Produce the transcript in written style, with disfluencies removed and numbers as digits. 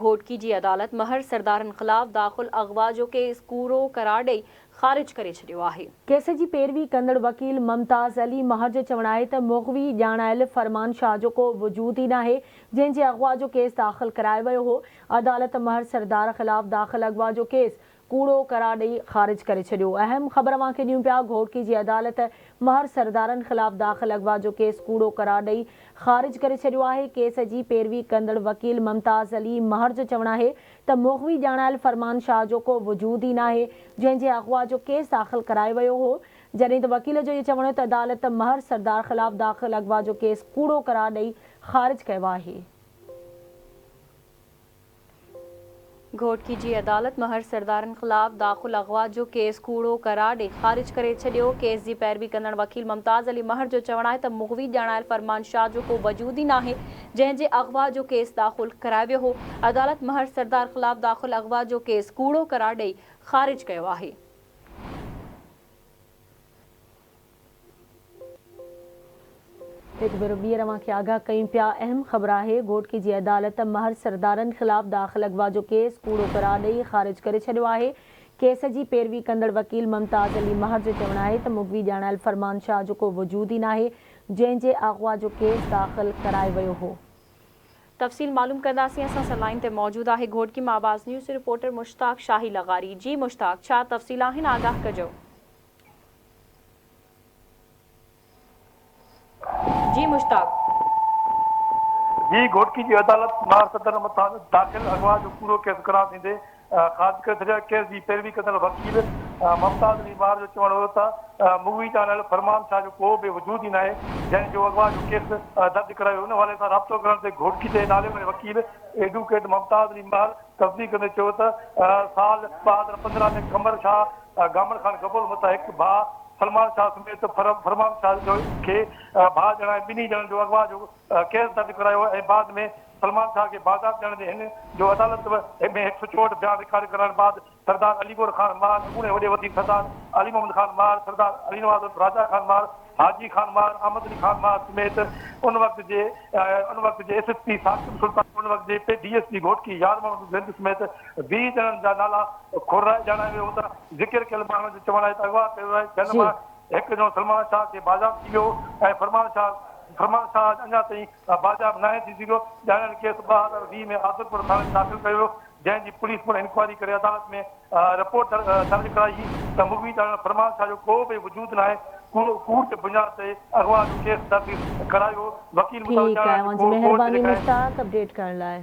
گهوٽڪي جي عدالت مهر سردارن خلاف داخل اغوا جو ڪيس ڪوڙو قرار ڏئي خارج ڪري ڇڏيو آهي. ڪيس جي پيروي ڪندڙ وڪيل ممتاز علي مهر جو چوڻ آهي ته مغوي ڄاڻايل فرمان شاهه جو ڪو وجود ئي ناهي، جنهن جي اغوا جو ڪيس داخل ڪرايو ويو هو، عدالت مهر سردار خلاف داخل اغوا جو ڪيس ڪوڙو قرار ڏئي خارج ڪري ڇڏيو. اهم خبر اوهان کي ڏيون پيا، گهوٽڪي جي عدالت مهر سردارن خلاف داخل اغوا جو ڪيس ڪوڙو قرار ڏئي خارج ڪري ڇڏيو آهي. ڪيس جي پيروي ڪندڙ وڪيل ممتاز علي مهر جو چوڻ آهي ته مغوي ڄاڻايل فرمان شاهه جو ڪو وجود ئي ناهي، جنهن جي اغوا جو ڪيس داخل ڪرايو ويو هو. جڏهن ته وڪيل جو اهو چوڻ هو ته عدالت مهر سردار خلاف داخل اغوا جو ڪيس ڪوڙو قرار ڏئي خارج ڪيو آهي. گهوٽڪي جي عدالت مهر سردارن خلاف داخل اغوا جو ڪيس ڪوڙو قرار ڏئي خارج ڪري ڇڏيو. ڪيس جي پيروي ڪندڙ وڪيل ممتاز علي مهر جو چوڻ آهي ته مغوي ڄاڻايل فرمان شاهه جو ڪو وجود ئي ناهي، جنهن جي اغوا جو ڪيس داخل ڪرايو ويو هو. عدالت مهر سردار خلاف داخل اغوا جو ڪيس ڪوڙو قرار ڏئي خارج ڪيو آهي. هڪ ڀيرو ٻيهر اوهان کي آگاهه ڪيون پيا، اهم خبر آهي گهوٽڪي جي عدالت مهر سردارن خلاف داخل اغوا جو ڪيس ڪوڙو قرار ڏئي خارج ڪري ڇڏيو آهي، ڪيس جي پيروي ڪندڙ وڪيل ممتاز علي مهر جو چوڻ آهي ته مغوي ڄاڻايل فرمان شاهه جو ڪو وجود ئي ناهي، جنهن جي اغوا جو ڪيس داخل ڪرايو ويو هو. تفصيل معلوم ڪنداسين، اسان سان لائين تي موجود آهي گهوٽڪي مان آواز نيوز جو رپورٽر مشتاق شاهي لغاري، جي مشتاق ڇا تفصيل آهن آگاهه ڪجو. جي مشتاق. جي گهوٽڪي جي عدالت مار صدر مٿان داخل اغوا جو ڪوڙو ڪيس قرار ڏيندي خارج ڪري ڇڏيو. ڪيس جي پيروي ڪندڙ وڪيل ممتاز علي مار جو چوڻ هو ته مغوي ڄاڻايل فرمان شاهه جو ڪو به وجود ئي ناهي جنهن جو اغوا جو ڪيس درج ڪرايو ويو. ان حوالي سان رابطو ڪرڻ تي گهوٽڪي جي نالي واري وڪيل ايڊووڪيٽ ممتاز علي مهر تصديق ڪندي چيو ته سال 2015 ۾ قمر شاهه گامڻ خان گبول مٿان هڪ ڀاء سلمان شاهه سميت فرمان شاهه جو کي ڀاء ڄاڻائي ٻنهي ڄڻن جو اغوا جو ڪيس درج ڪرايو ۽ بعد ۾ سلمان شاهه کي بازياب ڏيڻ جي هن جو عدالت ۾ 164 بيان رڪارڊ ڪرائڻ بعد سردار علي گور خان مهر، اڳوڻي وڏي وزير سردار علي محمد خان مهر، سردار علي نواز عرف راجا خان مهر، حاجي خان مهر، احمد علي خان مهر سميت ان وقت جي ان وقت جي S S P Saqib Sultan, ان وقت جي D S P Ghotki Yar Muhammad Rind سميت 20 ڄڻن جا نالا کولرائي ڄاڻايو ويو هو ته ذڪر ڪيل ماڻهن جو چوڻ آهي ته اغوا ڪيو ويو آهي جن مان هڪ ڄڻو سلمان شاهه کي بازياب ٿي ويو ۽ فرمان شاهه فرمان شاهه اڃا تائين بازياب ناهي ٿي سگهيو. ڄاڻايل ڪيس 2020 ۾ عادلپور ٿاڻي ۾ داخل ڪيو ويو جنهن جي پوليس پڻ انڪوائري ڪري عدالت ۾ رپورٽ درج ڪرائي هئي ته مغوي ڄاڻايل فرمان شاهه جو ڪو به وجود ناهي ڪوڙ جي بنياد تي اغوا جو ڪيس درج ڪرايو ويو وڪيل مطابق ٺيڪ آهي ڄاڻايل اوهان جي ڪوڙ مهرباني جيڪڏهن مشتاق اپڊيٽ ڪرڻ لاء.